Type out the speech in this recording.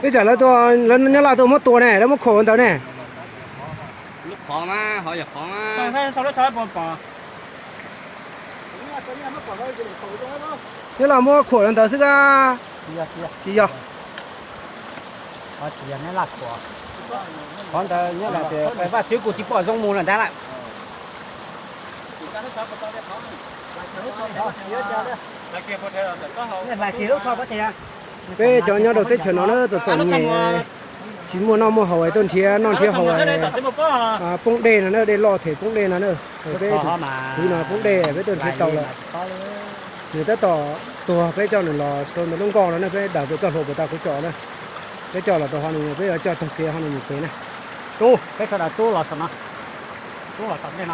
Ib tsam lawv tuaj, lawv nyob Laj tuaj muab tua ne, lawv muab khuam ua ntawd ne. Nyob Laj muab khuam ua ntawd xwb a. Tsis yog. Qhov ntawd nyob Laj tias Vaj Tswv kuj tsis pom zoo mus lawm ntag lawm. Peb cov nyob rau teb chaws no na, txom txom nyem, tsis muaj noj muaj haus es tuaj nrhiav noj nrhiav haus, poob dej no na, dej loj them poob dej no na. Peb tus kwv no poob dej peb tuaj nrhiav tau lawm. Nws tab tom tuag peb coj nws los rau ntawm lub nkoj no na, peb daws pem txoj hlua puas tau kuv tsom na. Peb coj los rau hauv no, peb yuav coj taug kev hauv no mus pem na. Tub, peb sawv daws tub los saum no, tub los tom ntej no.